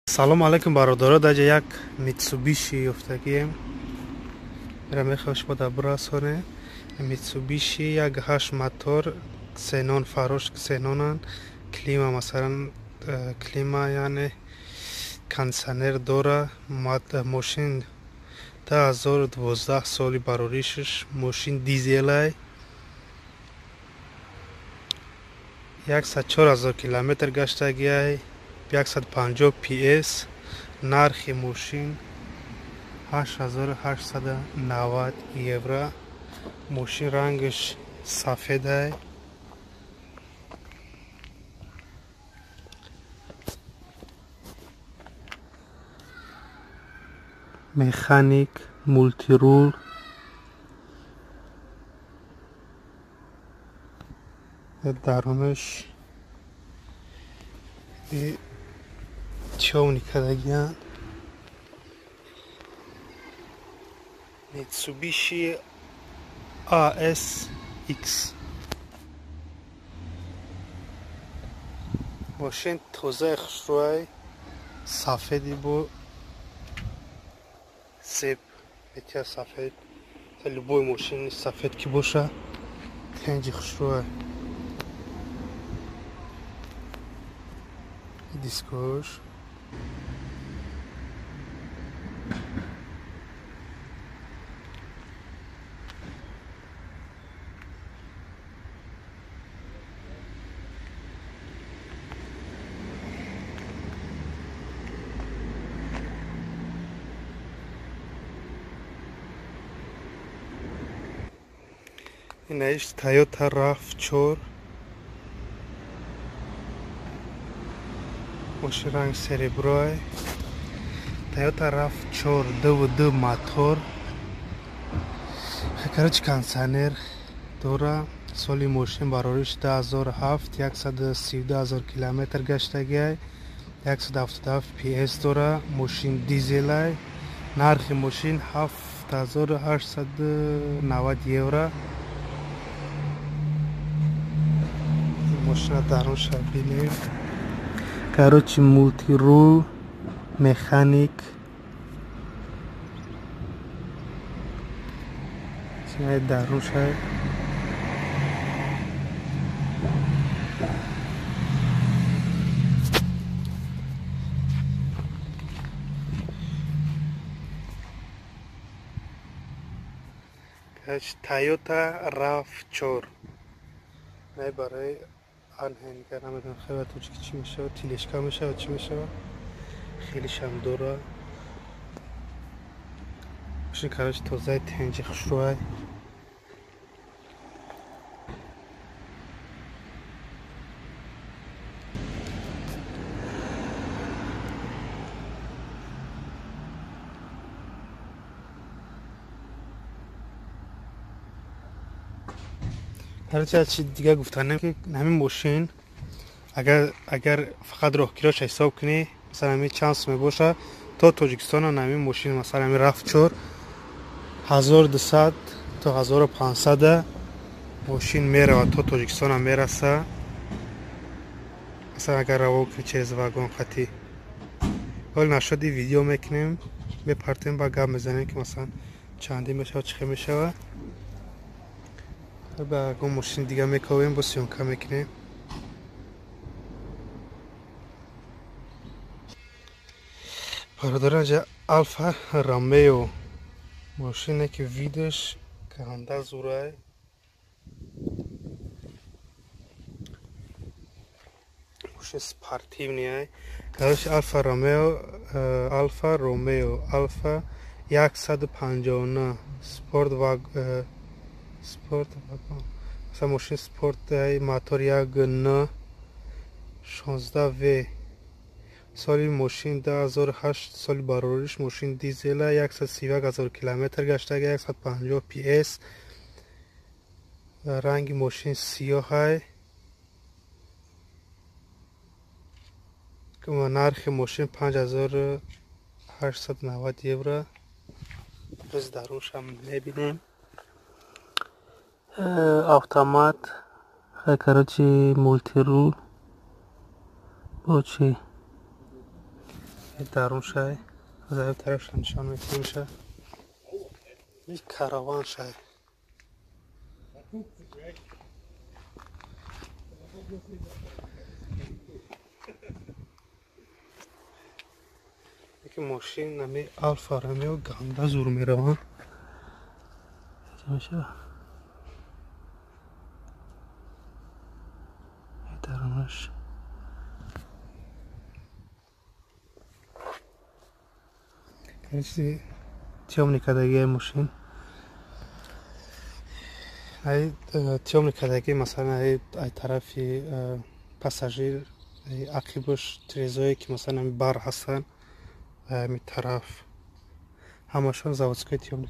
Салом алейкум, бародаро. Даҷа як Митсубиши ёфтагием. Ира мехоҳам шумо дар бирасоне. Митсубиши як ҳашт мотор, ксенон, фарош ксенонанд, клима, масалан, клима, яъне кондитсионер дора. Мошин 2012 соли бароришаш, мошин дизелай, 104 000 километр гаштагиай, 150 PS. Нархи мошин 8890 евро. Мошин рангаш сафедай. Механик, мультирул. Дарунаш чёрный кардагиянд. Mitsubishi ASX, мошин тозаи, хушрӯай, сафеди бо зеб метия. Сафед, любой мошини сафед ки боша, тенҷи, хушрӯай. Дискош. Инаиш Toyota RAV4, мошин ранг сереброй. Toyota RAV4, ДВД мотор, короче, кондитсионер дора. Соли мошин барориш 2007, 132 000 километр гаштагиай, 177 PS дора. Мошин дизелай. Нархи мошин 7890 евро. Мошина дарунша бинем. Короче, мультирул, механик. Дарунша. Toyota RAV4 най барои анҳенга, намедонам, хеле тоҷики чӣ мешавад, тележка мешавад, чӣ мешавад, хелишам дора. Мошин, короче, тозаи, тенҷи, хушрӯай. Короче, чи дига гуфтанем, ки ҳамин мошин агар фақат роҳкирош ҳисоб кунӣ, масалан, ҳамин чанд сум мебоша то Тоҷикистона ҳамин мошин? Масалан, ҳамин RAV4 1200 то 1500 мошин меравад, то Тоҷикистона мераса. Масалан, агар равон кунӣ через вагон қатӣ. Ҳол нашуди видео мекунем, мепартем, ба гап мезанем, ки масалан чандӣ мешавад, чӣ хел мешавад. Ба ягон мошини дига мековем, бо съёмка мекунем. Бародарон, ҷа Алфа Ромео, мошине ки видаш канда зурай. Мошин спортивный. Короче, Алфа Ромео, Алфа Ромео Алфа 159 спорт ваг, спорт вагон. Масалан, мошин спорт, мотор як н 16 в. Соли мошин 2008 соли барориш, мошин дизела, 131 000 километр гаштага, 150 PS. Ранги мошин сиёҳай. Нархи мошин 5890 евро. Биз даруншам мебинем. Автомат, короче, мультирул, бо чи. Дарун шай. Аз тарафша нишон метиҳем. Ин караван шай. Яке мошин нами Алфа Ромео ганда зур мераванд. Меша. Дарунаш. Короче, тёмный кадаги мошин. Ай тёмный кадаги, масалан, ай тарафи пассажир, ақибаш трезое ки, масалан, бар ҳастанд, ами тараф ҳамашон заводской тёмный.